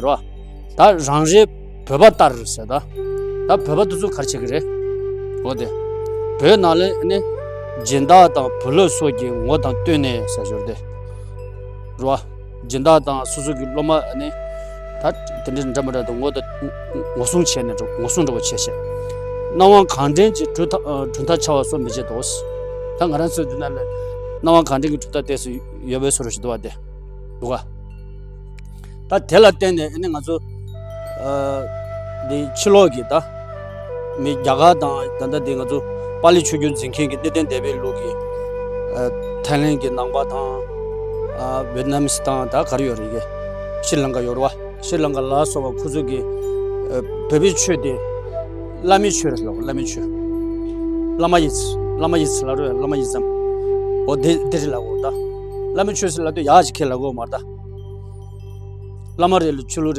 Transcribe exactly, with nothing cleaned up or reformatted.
རེད་བ། ད་རང་རེའི་བོད་པ་ལྟར་ཟེར་ད། ད་བོད་པ་དེ་ཚོ་ག་རེ་བྱེད་ཀྱི་རེད། འོ་དེ། བོད་ནང་ལ་ནི་སྦྱིན་བདག་དང་བུ་ལོན་སོགས་ཀྱི་ངོ་དང་བསྟུན་ནས་ཟེར་ཞོར་དེ། རེད་བ། སྦྱིན་བདག་དང་སོ་སོ་གི་སློབ་མ་ནི། ད་དེ་འདྲ་འདྲ་མི་འདྲ་དང་ངོ་དང་ངོ་སྲུང་བྱས་ནས་འགྲོ་ངོ་སྲུང་འདྲ་བོ་བྱས་བྱས། སྣང་བ་གང་དྲན་གྱི་གྲུབ་མཐའ་གྲུབ་མཐའ་འཆའ་བ་སོགས་མི་བྱེད་དོ། ད་ང་རང་ཚོའི་འདི་ན་ལ་སྣང་བ་གང་དྲན་གྱི་གྲུབ་མཐའ་ཏོག་ཙམ་ཡོད་པའི་བཟོ་འདྲ་ཞིག་འདུག་བ་དེ། འདུག་ག་ད་དེ་ལ་བརྟེན་ནས་ཨ་ནི་ང་ཚོ་ཨ་འདི་ཕྱི་ལོགས་ཀྱི་ད་མི་རྒྱ་གར་དང་ད་ལྟ་འདི་ང་ཚོ་པཱ་ལི་ཆོས་བརྒྱུད་འཛིན་མཁན་གྱི་གནས་བརྟན་སྡེ་པའི་ལུགས་ཀྱི་ཨ་ཐའི་ལེན་གྱི་ནང་པ་དང་ཨ་ཝེད་ནམ་སི་དང་ད་ག་རེ་ཡོད་རེད་གི། ཤྲི་ལང་ཀ་ཡོད་རེད་བ། ཤྲི་ལང་ཀ་ལ་སོགས་པ་ཁོ་ཚོ་གི་ཨ་བོད་པའི་ཆོས་དེ་བླ་མའི་ཆོས་རེད་ལབ། བླ་མའི་ཆོས། བླ་མ་ཡི་ཚེ་བླ་མ་ཡི་ཚེ་ལ་རོལ་བླ་མ་ཡི་ཙམ། འོ་དེ་དེ་རེད་ལབ་གོ་ད། བླ་མའི་ཆོས་ཟེར་ལབ་དུས་ཡག་ཅིག་ཁས་ལེན་གོ་མ་རེད་ད། བླ་མ་རེད་ལ་ཆོས་ལུགས་